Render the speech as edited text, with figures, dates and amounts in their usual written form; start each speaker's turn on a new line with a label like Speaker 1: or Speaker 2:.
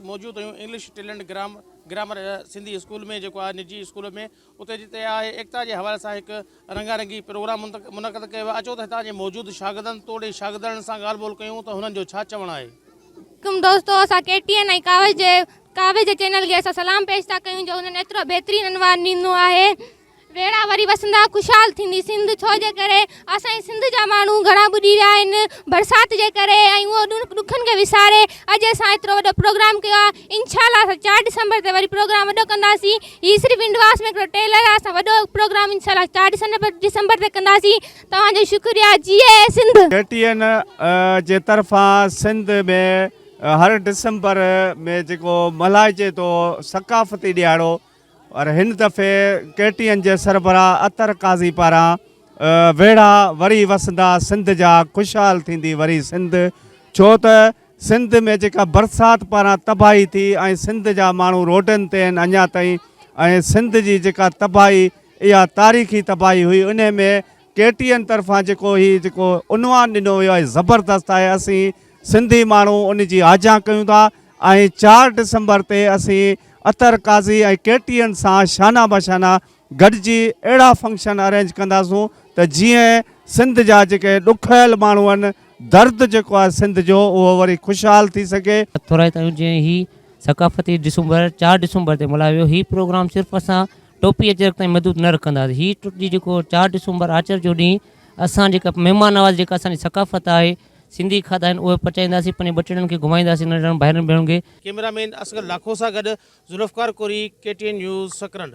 Speaker 1: موجود آهيون English talent gram grammar Sindhi school ۾ جيڪو آهي نجي اسڪول ۾ اتي جتي آهي ايڪتا جي حوالي سان هڪ رنگا رنگي پروگرام منعقد ڪيو ويو اچو ته هتان جي موجود شاگردن توڙي شاگردڻن سان ڳالهه ٻولهه ڪيون ته هنن جو ڇا چوڻ آهي.
Speaker 2: عليڪم دوستو اسان ڪي ٽي اين ۽ ڪاوش جي ڪاوش جي چينل کي اسان سلام پيش ٿا ڪيون جو انهن ايترو بهترين عنوان ڏنو آهي ويڙها وري وسندا خوشحال ٿيندي سنڌ ڇو جي ڪري اسان جي سنڌ جا ماڻهو گهڻا ٻڏي ويا آهن برسات جي ڪري ۽ اهو ڏکن کي وساري اڄ اسان ايترو وڏو پروگرام ڪيو آهي انشاء الله اسان چار ڊسمبر تي وري پروگرام وڏو ڪنداسين هي صرف انڊواس ۾ هڪڙو ٽيلر آهي اسان وڏو پروگرام انشاء الله چار ڊسمبر ڊسمبر تي ڪنداسين توهان جو شڪريا جيئي سنڌ.
Speaker 3: ڪي ٽي اين جي طرفان سنڌ ۾ هر ڊسمبر ۾ جيڪو ملهائجي ٿو ثقافتي ڏهاڙو پر هن دفعي ڪي ٽي اين جي سربراهه اطهر قاضي پاران ويڙها وري وسندا سنڌ جا خوشحال ٿيندي وري سنڌ ڇو ته سنڌ ۾ جيڪا برسات پاران تباهي ٿي ۽ سنڌ جا ماڻهو روڊن تي آهن اڃا تائين ۽ سنڌ جي جيڪا تباهي اها تاريخي تباهي هئي انهي ۾ ڪي ٽي اين طرفان جيڪو هي جيڪو عنوان ڏنو ويو آهي زبردست آهي اسين سنڌي ماڻهو ان جي آجيان ڪيون ٿا ۽ چار ڊسمبر تي اسين اطهر قاضي ۽ ڪي ٽي اين سان شانه بشانه گڏجي اهڙا فنڪشن ارينج ڪنداسون ته جيئن سنڌ جا جيڪي ڏکويل ماڻهو آهن درد جيڪو آهي سنڌ جو اهو وري خوشحال ٿي سگهي.
Speaker 4: ٿورائتا آهيون جنهن هي ثقافتي ڊسمبر چار ڊسمبر تي ملهايو ويو هي پروگرام صرف اسان ٽوپي اجرڪ تائين محدود نه رکنداسين هي ٽوپي جيڪو چار ڊسمبر آچر جو ڏينهن اسان جيڪا مهمان نواز جيڪا اسان جي ثقافت آهي سنڌي کاڌا آهن اهي پچائينداسين پنهنجي ٻچڙن کي گهمائينداسين ننڍڙن ڀائرن ڀيڻن کي.
Speaker 1: ڪئميرا مين اصغر لاکو سان گڏ Zulfiqar Kori, K T N news, Sakrand.